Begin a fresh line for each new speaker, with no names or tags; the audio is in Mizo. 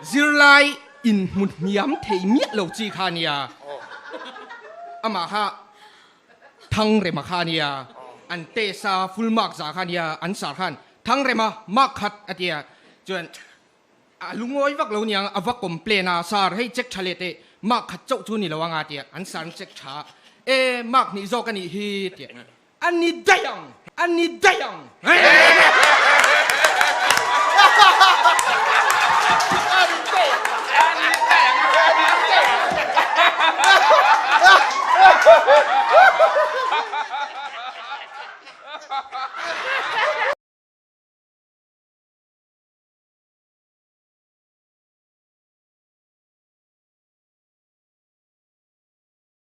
Zirlai inhmu hniam thei miah lo chi kha ania. Amah kha Thangrema kha ania. An test a full mark za kha ania an sar khan Thangrema mark khat a tia. Chuan a lungawi vak lo niang a va complain a, Sir hei check tha leh teh mark khat chauh chu ni lo anga tia an sar an check tha a, E mark hnih zawk a nih hi tia. A ni daih ang! A ni daih ang!